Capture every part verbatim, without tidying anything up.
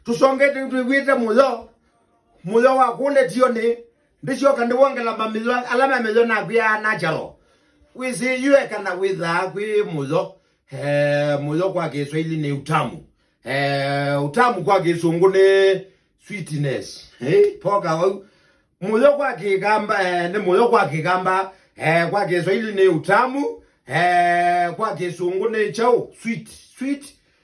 Tũsongete twĩw'ĩte mũyo. Mũyo wa kũle tioni. Ndĩsyoka ndĩwongela mamĩyo ala mamĩyo nakwĩaa natural. Wĩsĩ yu ekana wĩthaa kwĩ mũyo. Eh, mũyo kwa Kiswahili nĩ utamu. Eh, utamu kwa Kĩsũngũ nĩ sweetness. Eh, poka wau. Mũyo kwa Kĩkamba, eh, nĩ mũyo kwa Kĩkamba. Eh, kwa Kiswahili nĩ utamu. Eh, kwa Kĩsũngũ nĩ kyaũ? Sweet, sweet,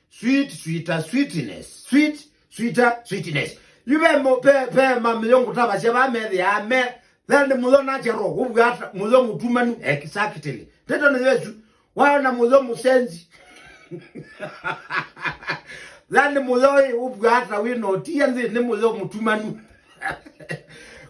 sweet, sweeter, sweetness. Sweet, sweeter, sweetness. Yu ve mo-, ve, ve mamĩyo ngũtavasya vaa methĩaa me Then mũyo natural, ũvw'a ata? Mũyo mũtumanu, exactly. Ndeto nĩ Yesu. Waona mũyo mũsenzi. Then mũyo ĩ, ũvw'a ata wĩ na ũtia nthĩ nĩ mũyo mũtumanu?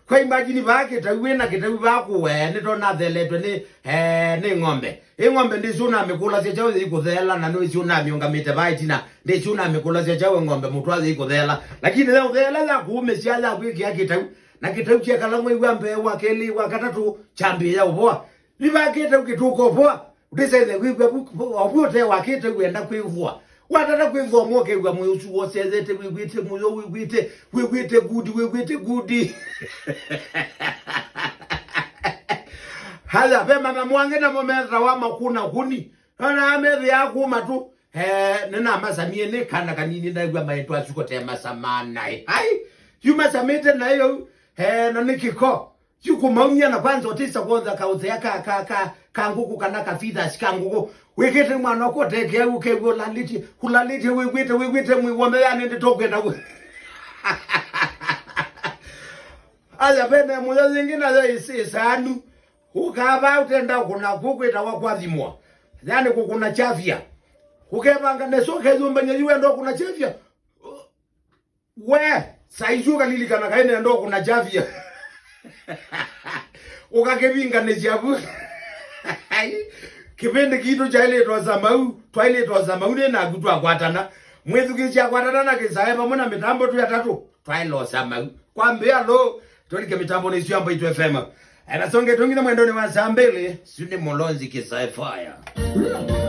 Kwa imagine vaa kĩtau, wĩ na kĩtau vaa kũwe, nĩtona theletwe nĩ, eh, nĩ ng'ombe. Ĩ ng'ombe ndĩsĩ ũnamĩkũlasya kyaũ yĩikũtheela, na nĩwĩsĩ ũnamĩũngamĩte vaa ĩtina, ndĩsĩ ũnamĩkũlasya kyaũ ng'ombe mũtwa yĩikũtheela. Lakini ya ũtheela ya kũũmĩsya ya kwĩkĩa kĩtau, na kĩtau kyekala mwei wa mbee, wa kelĩ, wa katatũ, kyambĩĩa ũvoa. Yu vaa kĩtau kĩtũka ũvoa, ndĩsaĩle kwĩw'a vu, vu, o vu ũtee wa kĩtau wenda kwĩvũa. Watata kwĩvũa, mokew'a mwĩĩ ũsu wosethete, wĩw'ĩte mũyo, wĩw'ĩte, wĩw'ĩte good, wĩw'ĩte good. Haya, ve mama mwange namo metawa makuna kuni. Ona amethĩa kuma tu. Eh, nĩnamasamie nĩ kana kanini, ndaigua maĩtwa suko te masama naĩ. Ai, yu masamĩte naĩ ũu. Eh, na nĩ kĩko. Yu kũmaumya na kwanza ũtisa kwonza kaũthea ka, ka, ka, ka ngũkũ kana ka feathers ka ngũkũ. Wĩkĩte mwana ũkũ ũtekea ũkew'a ũlalĩtye, ũlalĩtye wĩw'ĩte, wĩw'ĩte mwĩĩ w'onthe yani ndĩtũkwenda wĩ. Aya, vene mũyo yĩngĩ nayo ĩsĩ ĩsaanu. Ũkaa vaa ũtenda kũna kũkwĩtawa kwathimwa. Yani kũkũna chafya. Ũkevanga nesa ũkeyũmbany'a yu wenda ũkũna chafya. We, saizi ũkalilikana kaĩ nenda ũkũna chafya. Ũkakĩvinganĩsya vu. Kĩvĩndĩ kitũ kyaĩlĩtwe samau, twaĩlĩtwe samau nĩ naku twakwatana. Mwĩthukĩĩsya akwatana na kĩsae vamwe na mĩtambo twĩ atatũ. Twaĩlosa mau. Kwambĩa lo, twalike mĩtambo nĩ isu ya Mbaitũ F M. Anasonge tungine mwendoni wa saa mbili, suni Mulonzi Kisai Fire.